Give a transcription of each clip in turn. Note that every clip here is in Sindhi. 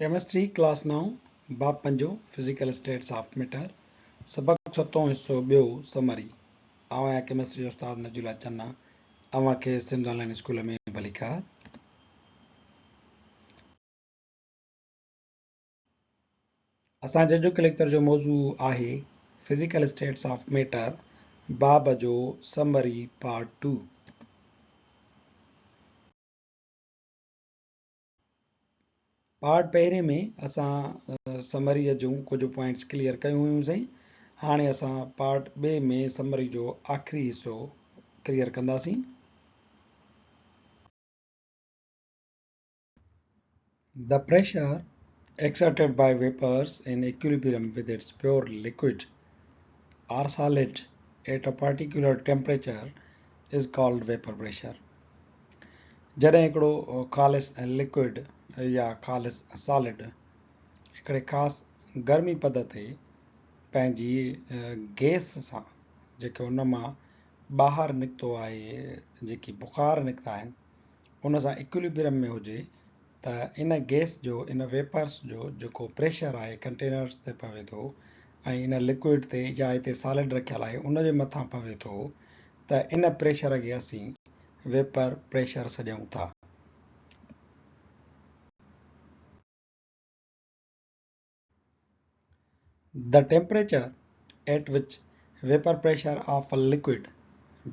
ڪيمسٽري ڪلاس نائون، باب پنجون، فزيڪل اسٽيٽس آف ميٽر، سبق ستون حصو ٻيو، سمري. آئون آهيان ڪيمسٽري جو استاد نجي الله چنا، اوهان کي سنڌ آن لائين اسڪول ۾ ڀليڪار. اسان جي اڄوڪي ليڪچر جو موضوع آهي فزيڪل اسٽيٽس آف ميٽر باب جو سمري پارٽ ٽو. پارٽ پهرين ۾ اسان سمريء جون ڪجهه پوائنٽس ڪليئر ڪيون هيون سين، هاڻي اسان پارٽ ٻئي ۾ سمري جو آخري حصو ڪليئر ڪنداسين. The pressure exerted by vapors in equilibrium with its pure liquid or solid at a particular temperature is called vapor pressure. جڏهن هڪڙو خالص لڪوئڊ يا خالص سالڊ هڪڙي خاص گرمي پد تي پنهنجي گئس سان جيڪي ان مان ٻاهر نڪتو آهي جيڪي بخار نڪتا آهن ان سان اڪوليبريم ۾ هجي ته ان گئس جو ان ويپرس جو جيڪو پريشر آهي ڪنٽينرس تي پوي ٿو ۽ ان لڪوئڊ تي يا هتي سالڊ رکيل آهي ان جي مٿان پوي ٿو ته ان پريشر کي اسين ويپر پريشر سڏيون ٿا. The temperature at which vapor pressure of a liquid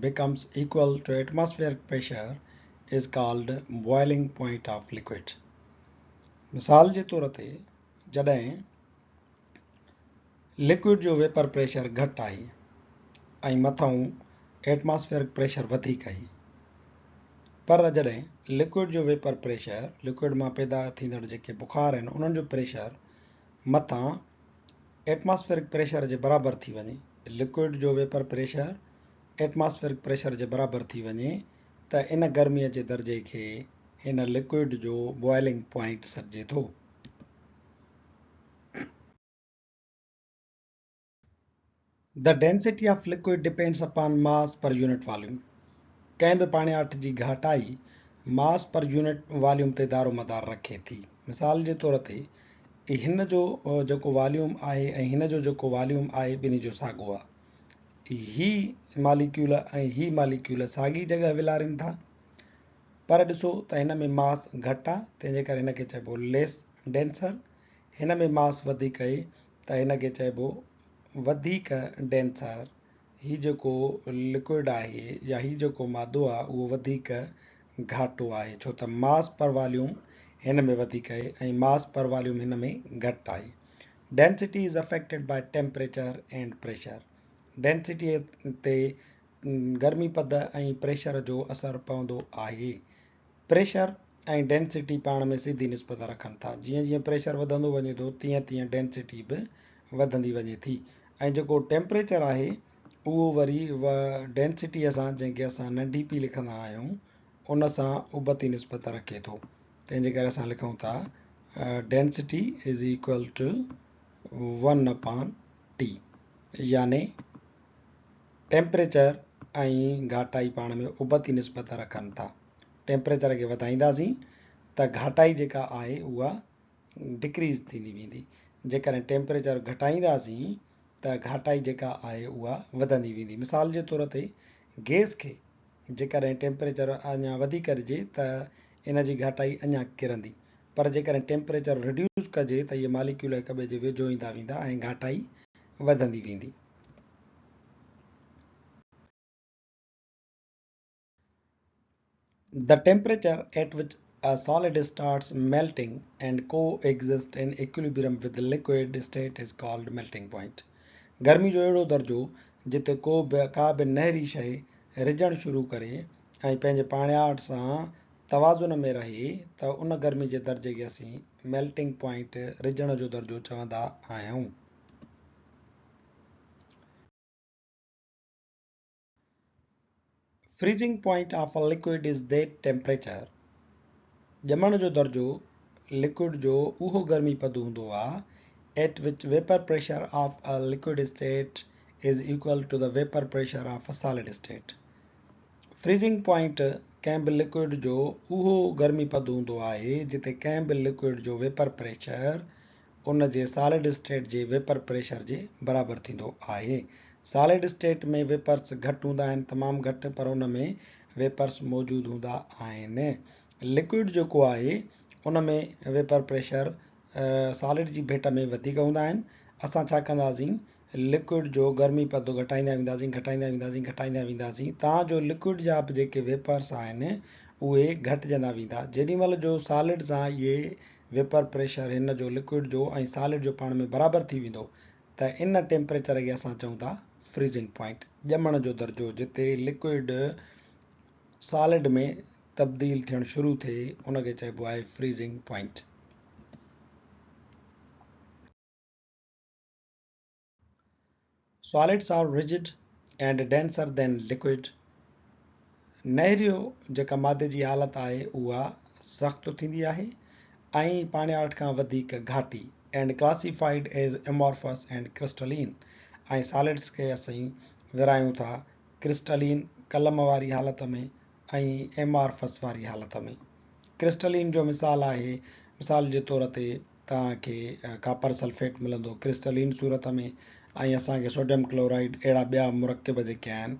becomes equal to atmospheric pressure is called boiling point of liquid. مثال جي طور تي جڏهن لڪوئڊ جو ويپر پريشر گهٽ آهي ۽ مٿئون ايٽماسفيئرڪ پريشر وڌيڪ آهي پر جڏهن لڪوئڊ جو ويپر پريشر لڪوئڊ مان پيدا ٿيندڙ جيڪي بخار آهن انهن جو پريشر مٿان ايٽماسفيئرڪ پريشر جي برابر ٿي وڃي لڪوئڊ جو ويپر پريشر ايٽماسفيئرڪ پريشر جي برابر ٿي وڃي ته ان گرمي جي درجي کي هن لڪوئڊ جو بوائلنگ پوائنٽ سڏجي ٿو. The density of liquid depends upon mass per unit volume. ڪنهن به پاڻياٺ جي گهاٽائي ماس پر يونٽ واليوم تي دارومدار رکي ٿي. مثال جي طور تي هن جو جيڪو واليوم آهي ۽ هن جو جيڪو واليوم آهي ٻنهي جو ساڳو آهي. هي ماليڪيول ۽ هي ماليڪيول ساڳي جڳهه ولارين ٿا پر ڏسو ته هن ۾ ماس گهٽ آهي تنهن جي ڪري هن کي چئبو ليس ڊينسر هن ۾ ماس وڌيڪ اهي ته هن کي چئبو وڌيڪ ڊينسر. هي جيڪو لڪوئڊ آهي يا هي جيڪو مادو آهي اهو وڌيڪ گهاٽو آهي ڇو ته ماس پر واليوم هن ۾ وڌيڪ آهي ۽ ماس پر واليوم هن ۾ گهٽ آهي. Density is affected by temperature and pressure. Density تي گرمي پد ۽ پريشر جو اثر پوندو آهي. پريشر ۽ ڊينسٽي پاڻ ۾ سڌي نسبت رکن ٿا. جيئن جيئن پريشر وڌندو وڃي ٿو تيئن تيئن ڊينسٽي به وڌندي وڃي ٿي ۽ جيڪو ٽيمپريچر آهي اهو وري ڊينسٽيء سان جنهن کي اسان ننڍي پي لکندا آهيون ان سان ابتي نسبت رکي ٿو تنهن جي ڪري اسان لکون ٿا density is equal to one upon T يعني ٽيمپريچر ۽ گهاٽائي پاڻ ۾ ابتي نسبت رکن ٿا. ٽيمپريچر کي وڌائينداسين ته گهاٽائي جيڪا آهي اها ڊڪريز ٿيندي ويندي. جيڪڏهن ٽيمپريچر گهٽائينداسين ته گهاٽائي جيڪا آهي اها وڌندي ويندي. مثال جي طور تي گئس کي جيڪڏهن ٽيمپريچر اڃا وڌيڪ ڏجي ته ان جي گهاٽائي اڃا ڪرندي پر جيڪڏهن ٽيمپريچر رڊيوس ڪجي ته اهي ماليڪيول هڪ ٻئي جي ويجهو ايندا ويندا ۽ گهاٽائي وڌندي ويندي. The temperature at which a solid starts melting and coexists in equilibrium with the liquid state is called melting point. گرمي جو اهڙو درجو جتي ڪو به ڪا به نهري شيء رجڻ شروع ڪري ۽ پنهنجي پاڻياٺ سان توازن ۾ رهي ته ان گرمي جي درجي کي اسين ميلٽنگ پوائنٽ رجڻ جو درجو چوندا آهيون. Freezing point of a liquid is that temperature ڄمڻ جو درجو لڪوئڊ جو اهو گرمي پد هوندو آ at which vapour pressure of a liquid state is equal to the vapour pressure of a solid state. Freezing point ڪنهن به لڪوئڊ جو اهو گرمي پد هوندو آهي جتي ڪنهن به لڪوئڊ جو ويپر پريشر ان جي سالڊ اسٽيٽ جي ويپر پريشر جي برابر ٿيندو آهي. سالڊ اسٽيٽ ۾ ويپرس گهٽ هوندا آهن تمام گهٽ پر ان ۾ ويپرس موجود هوندا آهن. لڪوئڊ جيڪو آهي ان ۾ ويپر پريشر سالڊ جي ڀيٽ ۾ وڌيڪ هوندا آهن. اسان ڇا ڪنداسين لڪوئڊ جو گرمي پد گهٽائيندا وينداسين، گهٽائيندا وينداسين، گهٽائيندا وينداسين، تان جو لڪوئڊ جا به جيڪي ويپرس آهن اهي گهٽجندا ويندا. جيڏي مهل جو سالڊ سان اهي ويپر پريشر هن جو لڪوئڊ جو ۽ سالڊ جو پاڻ ۾ برابر ٿي ويندو ته ان ٽيمپريچر کي اسان چئون ٿا فريزنگ پوائنٽ، ڄمڻ جو درجو، جتي لڪوئڊ سالڊ ۾ تبديل ٿيڻ شروع ٿئي ان کي چئبو آهي freezing point. Solids are rigid and denser than liquid نهريو جيڪا مادي جي حالت آهي اها سخت ٿيندي آهي ۽ پاڻياٺ کان وڌيڪ گهاٽي and classified as amorphous and crystalline ۽ solids کي اسين ورهايون ٿا ڪرسٽلين قلم واري حالت ۾ ۽ ايمارفس واري حالت ۾ ڪرسٽلين جو مثال آهي مثال جي طور تي توهان کي ڪاپر سلفيٽ ملندو ڪرسٽلين صورت ۾ ۽ اسان کي سوڊيم ڪلورائيڊ اهڙا ٻيا مرڪب جيڪي آهن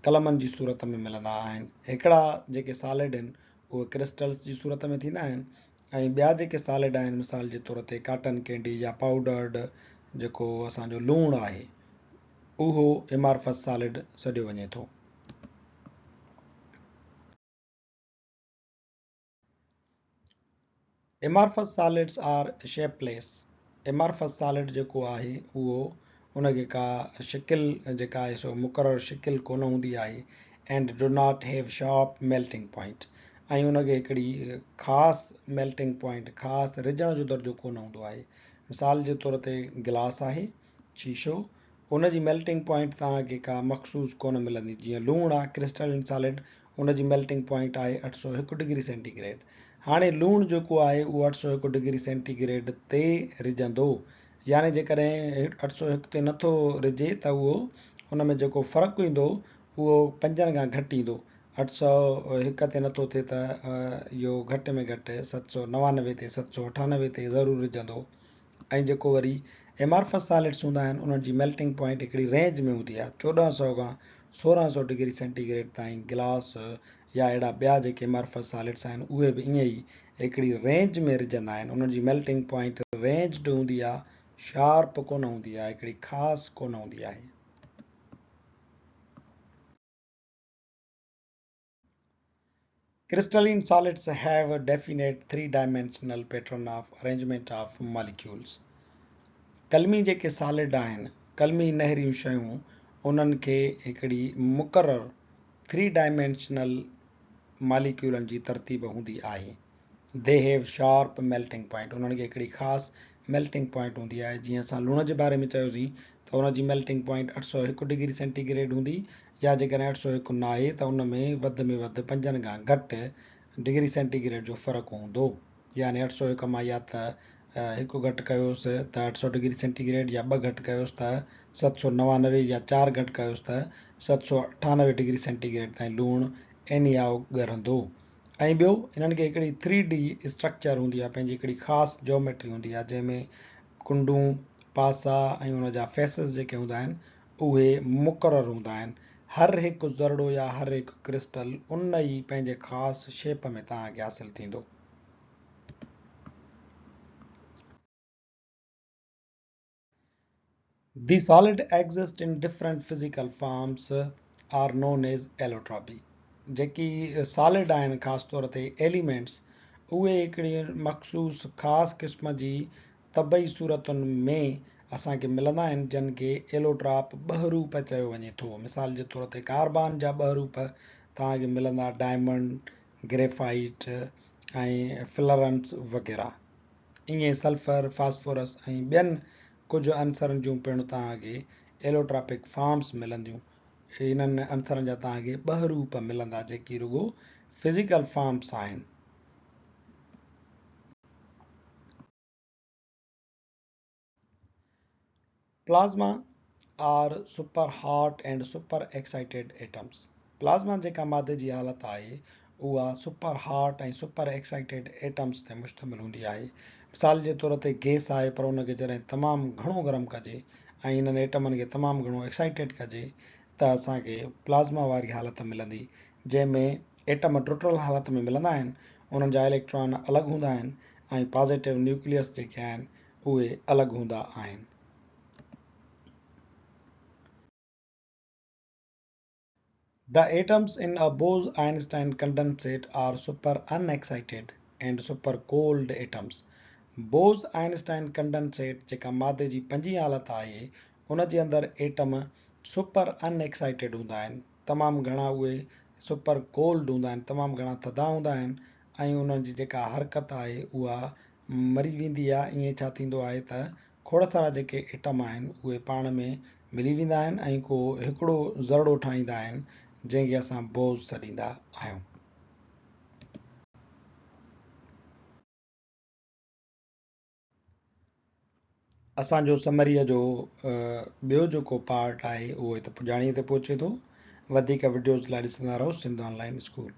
قلمن جي صورت ۾ ملندا آهن. هڪڙا جيڪي سالڊ آهن اهي ڪرسٽلز جي صورت ۾ ٿيندا آهن ۽ ٻيا جيڪي سالڊ آهن مثال جي طور تي ڪاٽن ڪينڊي يا پائوڊرڊ جيڪو اسان جو لوڻ آهي اهو امارفس سالڊ سڏيو وڃي ٿو. Amorphous solids are shapeless, amorphous solid جيڪو آهي اهو ان کي ڪا شڪل جيڪا آهي سو مقرر شڪل ڪونه هوندي آهي and do not have sharp melting point ۽ ان کي هڪڙي خاص ميلٽنگ پوائنٽ خاص رجڻ جو درجو ڪونه هوندو آهي مثال جي طور تي گلاس آهي شيشو ان جي ميلٽنگ پوائنٽ توهان کي ڪا مخصوص ڪونه ملندي جيئن لوڻ آ ڪرسٽلين سالڊ ان جي ميلٽنگ پوائنٽ آهي 801 ڊگري سينٽي گريڊ هاڻي لوڻ جيڪو آهي اهو 801 ڊگري سينٽي گريڊ تي رجندو يعني جيڪڏهن 801 تي نٿو رجي ته اهو ان ۾ جيڪو فرق ايندو اهو پنجن کان گهٽ ايندو 801 تي نٿو ٿئي ته اهو گهٽ ۾ گهٽ 799 تي 798 تي ضرور رجندو ۽ جيڪو وري ايمارفس سالڊس هوندا آهن انهن جي ميلٽنگ پوائنٽ هڪڙي رينج ۾ هوندي آهي 1400 کان 1600 ڊگري سينٽي گريڊ تائين گلاس يا اهڙا ٻيا جيڪي ايمارفس سالڊس آهن اهي به ائين ئي هڪڙي رينج ۾ رجندا آهن انهن جي ميلٽنگ پوائنٽ رينجڊ هوندي آهي شارپ ڪونه هوندي آهي هڪڙي خاص ڪونه هوندي آهي. Crystalline solids have a definite three-dimensional pattern of arrangement of molecules. قلمي جيڪي سالڊ آهن، قلمي نهريون شيون، انهن کي هڪڙي مقرر ٿري ڊائمينشنل ماليڪيولن جي ترتيب هوندي آهي. They have sharp melting point. انهن کي هڪڙي خاص ميلٽنگ پوائنٽ هوندي آهي. جيئن اسان لوڻ جي باري ۾ چيوسين ته ان جي melting point 801 degree centi grade هوندي يا جيڪڏهن 801 ناهي ته ان ۾ وڌ ۾ وڌ پنجن کان گهٽ ڊگري سينٽي گريڊ جو فرق هوندو يعني 801 مان يا ته هڪ گهٽ ڪيوس ته 800 ڊگري سينٽي گريڊ يا ٻه گهٽ ڪيوس ته 799 يا چار گهٽ ڪيوس ته 798 ڊگري سينٽي گريڊ تائين لوڻ اينيائو ڳرندو. ۽ ٻيو انهن کي هڪڙي ٿري ڊي اسٽرڪچر هوندي آهي پنهنجي هڪڙي خاص جيوميٽري هوندي آهي جنهن ۾ ڪنڊون پاسا ۽ ان جا فيسز جيڪي هوندا آهن اهي مقرر هوندا آهن هر هڪ ذرڙو يا هر هڪ ڪرسٽل ان ئي پنهنجي خاص شيپ ۾ توهان کي حاصل ٿيندو. The solid exist in different physical forms are known as allotropy. جيڪي سالڊ آهن خاص طور تي ايليمينٽس اهي هڪڙي مخصوص خاص قسم جي طبعي صورتن ۾ اسان کي ملندا آهن جن کي ايلوٽراپ ٻهروپ چيو وڃي ٿو مثال جي طور تي ڪاربان جا ٻهروپ توهان کي ملندا ڊائمنڊ، گريفائيٽ ۽ فلرنس وغيره. ائين سلفر، فاسفورس ۽ ٻين ڪجهه عنصرن جون پڻ توهان کي ايلوٽراپڪ فارمز ملنديون. انهن عنصرن جا توهان کي ٻه روپ ملندا جيڪي رڳو فزيڪل فارمز آهن. Plasma are super hot and super excited atoms. Plasma جيڪا مادي جي حالت آهي اها super hot ۽ super excited atoms تي مشتمل هوندي آهي. مثال جي طور تي گيس آهي پر ان کي جڏهن تمام گهڻو گرم ڪجي ۽ انهن ايٽمن کي تمام گهڻو ايڪسائيٽيڊ ڪجي ته اسان کي پلازما واري حالت ملندي جنهن ۾ ايٽم ٽٽل حالت ۾ ملندا آهن، انهن جا اليڪٽران الڳ هوندا آهن ۽ پازيٽو نيوڪليس جيڪي آهن اهي الڳ هوندا آهن. The atoms in a Bose-Einstein condensate are super unexcited and super cold atoms. Bose-Einstein condensate جيڪا مادي جي پنجين حالت آهي ان جي اندر ايٽم سپر ان ايڪسائيٽيڊ هوندا آهن تمام گهڻا اهي سپر ڪولڊ هوندا آهن تمام گهڻا ٿڌا هوندا آهن ۽ انهن جي جيڪا حرڪت آهي اها مري ويندي آهي ائين ڇا ٿيندو آهي ته کوڙ سارا جيڪي ايٽم آهن اهي پاڻ ۾ ملي ويندا آهن ۽ ڪو هڪڙو ذرڙو ٺاهيندا آهن جنهن کي اسان بوز سڏيندا آهيون. اسان جو سمريء جو ٻيو جيڪو پارٽ آهي اهو هت پڄاڻيء تي پهچي ٿو. وڌيڪ وڊيوز لاء ڏسندا رهو سنڌ آن لائن اسڪول.